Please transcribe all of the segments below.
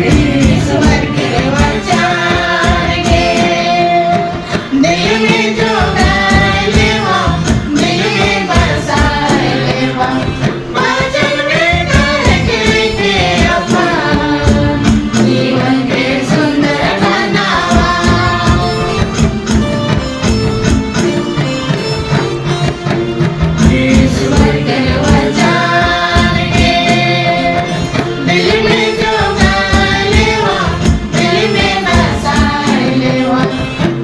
ईश्वर के वचन के दिल में जो लेवा, दिल में बसा लेवा, वचन में कह के अपन जीवन के सुंदर बनावा। ईश्वर के वचन के दिल में जो लेवा, दिल में बसा लेवा,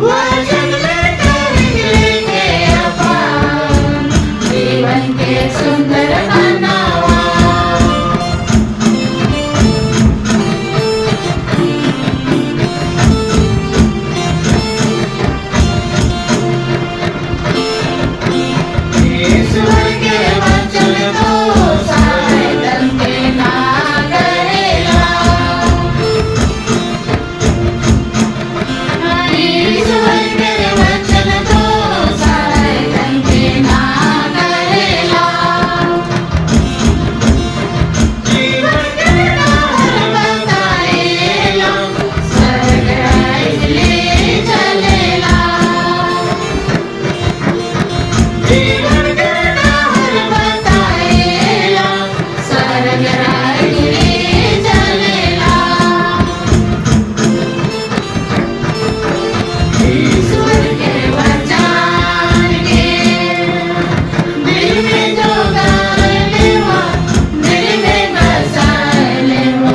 वचन में कह के अपन जीवन के सुंदर बनावा। ईश्वर के वचन तो शैतान के ना करेला। ईश्वर के वचन तो शैतान के ना करेला। जीवन के राह बताएला, स्वर्ग राज्य ले चलेला। जीवन के राह बताएला, स्वर्ग राज्य ले चलेला। ईश्वर के वचन के दिल में जो लेवा, दिल में बसा लेवा,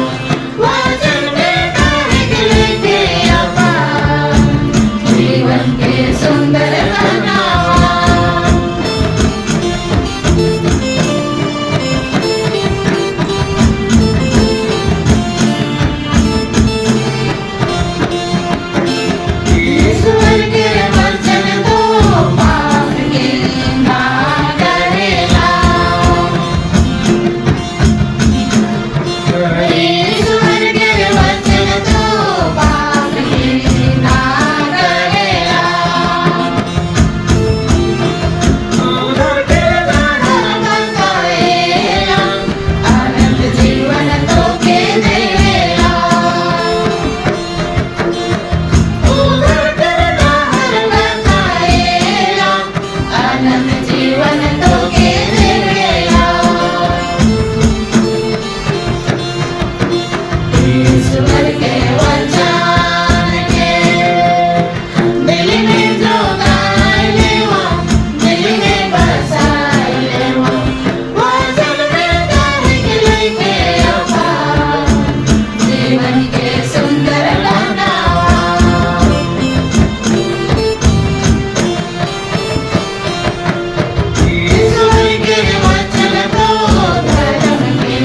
वचन में कह के अपन जीवन के सुंदर बनावा। ईश्वर के वचन तो पाप के ना करेला। ईश्वर के वचन तो पाप के ना करेला। बताएला, अनंत जीवन तो के देला। उधर के राह बताएला, अनंत जीवन तो के देला। ईश्वर के वचन के दिल में जो लेवा, दिल में बसा लेवा, वचन में कह के अपन जीवन के सुंदर बनावा। ईश्वर के वचन तो धर्म के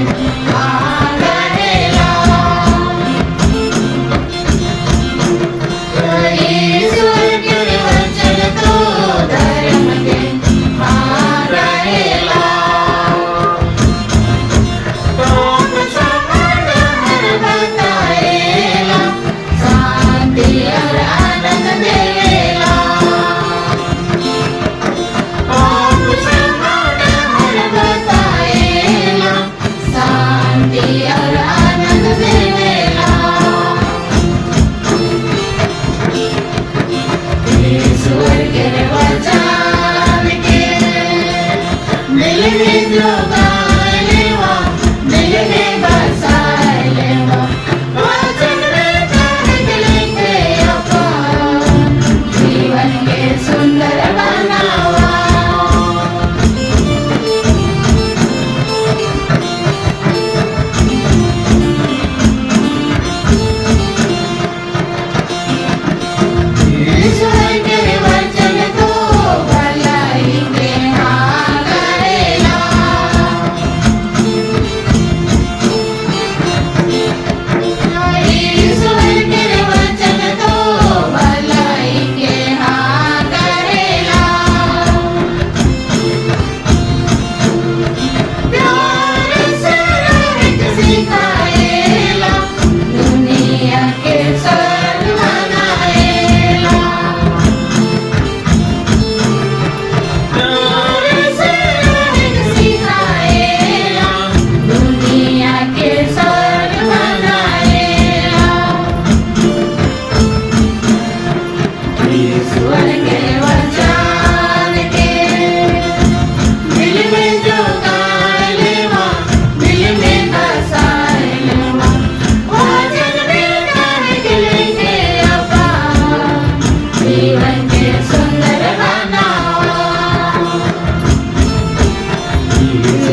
करेला। ईश्वर के वचन तो धर्म के करेला। पाप क्षमा डहर बताएला, शांति और आनंद देला। पाप क्षमा डहर बताएला, शांति और आनंद देला। ईश्वर के वचन के दिल में जो लेवा, दिल में बसा लेवा, वचन में कह के अपन जीवन के सुंदर बनावा। ईश्वर के वचन तो भलाई के हाँ करेला।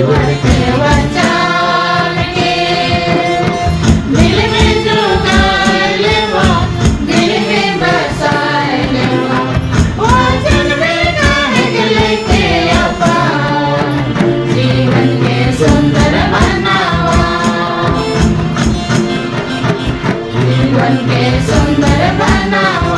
ईश्वर के वचन के दिल में जुगाए लेवा, दिल में बसाए लेवा। वचन में काहे के लेके अपन जीवन के सुंदर बनावा, जीवन के सुंदर बनावा।